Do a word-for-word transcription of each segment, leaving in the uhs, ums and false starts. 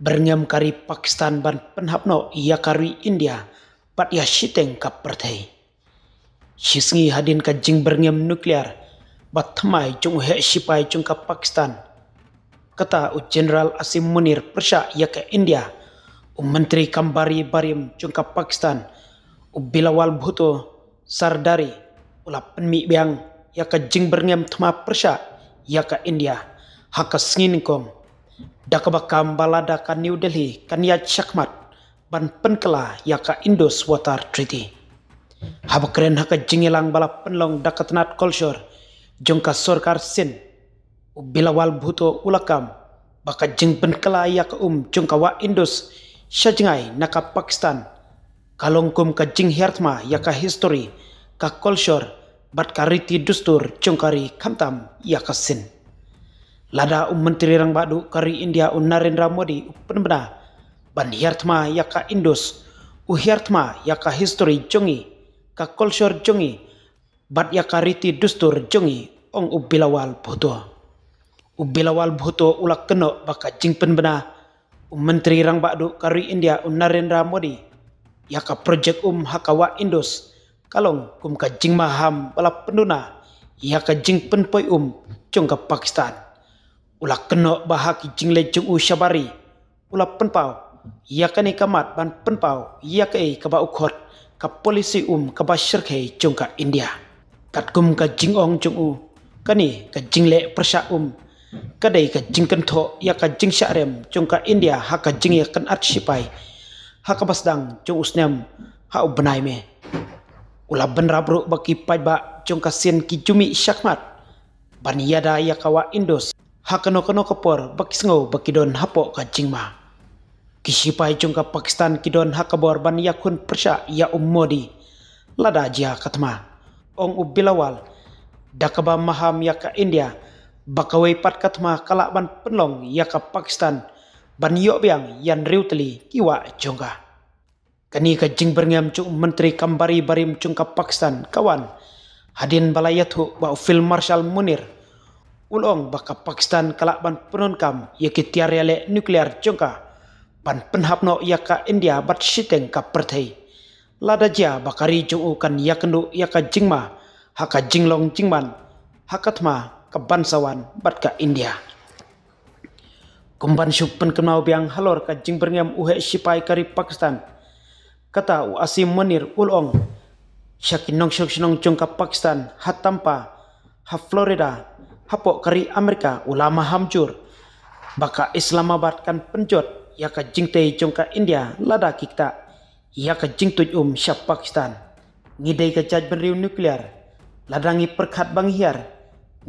Byrngem ka ri Pakistan ban pynhap noh ïa ka ri India bad ïa shiteng ka pyrthei. Shisngi hadien ka jingbyrngem nuklear ba thymmai jong u heh shipai jong ka Pakistan, kata u General Asim Munir pyrshah ïa ka India, u Myntri kam bari barim jong ka Pakistan, u Bilawal Bhutto Zardari, u la pynmih biang ïa ka jingbyrngem thma pyrshah ïa ka India ha ka sngi nyngkong, da kaba kam ba lada ka New Delhi kan ïaid shakhmat ban pynkylla ïa ka Indus Water Treaty. Haba kren ha ka jingïalang ba la pynlong da ka tnat kolshor jong ka sorkar Sindh, u Bilawal Bhutto u la kam ba ka jingpynkylla ïa ka um jong ka wah Indus sha jngai na ka Pakistan ka long kum ka jinghiar thma ïa ka histori, ka kolshor bad ka riti dustur jong ka ri khamtam ïa ka Sindh. Lada u Myntri Rangbah Duh ka ri India u Narendra Modi u pynbna ban hiar thma ïa ka Indus, u hiar thma ïa ka histori jong ngi, ka kolshor jong ngi bad ïa ka riti dustur jong ngi, ong u Bilawal Bhutto. U Bilawal Bhutto u la kynnoh ba ka jingpynbna u Myntri Rangbah Duh ka ri India u Narendra Modi ïa ka projek um ha ka wah Indus ka long kum ka jingmaham ba la pynduna ïa ka jingpynpoi um jong ka Pakistan. U la kynnoh ba ha ki jingleit jong u shabar ri, u la pynpaw ïa kane ka mat ban pynpaw ïa kaei kaba u khot ka polisi um kaba shyrkhei jong ka India. Katkum ka jingong jong u, kane ka jingleh pyrshah um ka dei ka jingkynthoh ïa ka jingshah rem jong ka India ha ka jingïakynad shipai ha kaba sdang jong u snem ha u bnai May. U la bynrap ruh ba ki paidbah jong ka Sindh ki ju mih shakhmat ban ïada ïa ka wah Indus ha kano kano ka por ba ki sngew ba ki don hapoh ka jingma. Ki shipai jong ka Pakistan ki don ha ka bor ban ïakhun pyrshah ïa u Modi lada jia ka thma, ong u Bilawal, da kaba maham ïa ka India ba kawei pat ka thma ka lah ban pynlong ïa ka Pakistan ban ïoh biang ïa hynriew tylli ki wah jong ka. Kane ka jingbyrngem jong u Myntri kam bari barim jong ka Pakistan ka wan hadien ba la ïathuh ba u Field Marshal Munir u la ong ba ka Pakistan ka lah ban pyndonkam ïa ki tiar ïaleh nuklear jong ka ban pynhap noh ïa ka India bad shiteng ka pyrthei lada jia ba ka ri jong u kan ïakynduh ïa ka jingma ha ka jinglong jingman ha ka thma kaban sa wan bad ka India. Kum ban shu pynkynmaw biang halor ka jingbyrngem u heh shipai ka ri Pakistan, kata u Asim Munir u la ong sha ki nongshong shnong jong ka Pakistan ha Tampa, ha Florida, hapoh ka ri Amerika u la maham jur ba ka Islamabad kan pynjot ïa ka jingtei jong ka India lada ki ktah ïa ka jingtuid um sha Pakistan. Ngi dei ka jaitbynriew nuklear, lada ngi pyrkhat ba ngi hiar,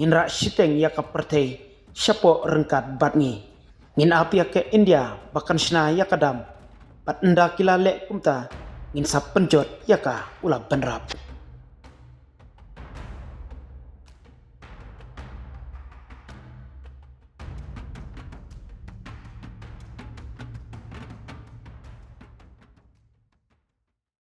ngin rah shiteng ïa ka pyrthei shapoh ryngkat bad ngi. Ngin ap ïa ka India ba kan shna ïa ka dam, bad ynda ki la leh kumta ngin sa pynjot ïa ka, u la bynrap.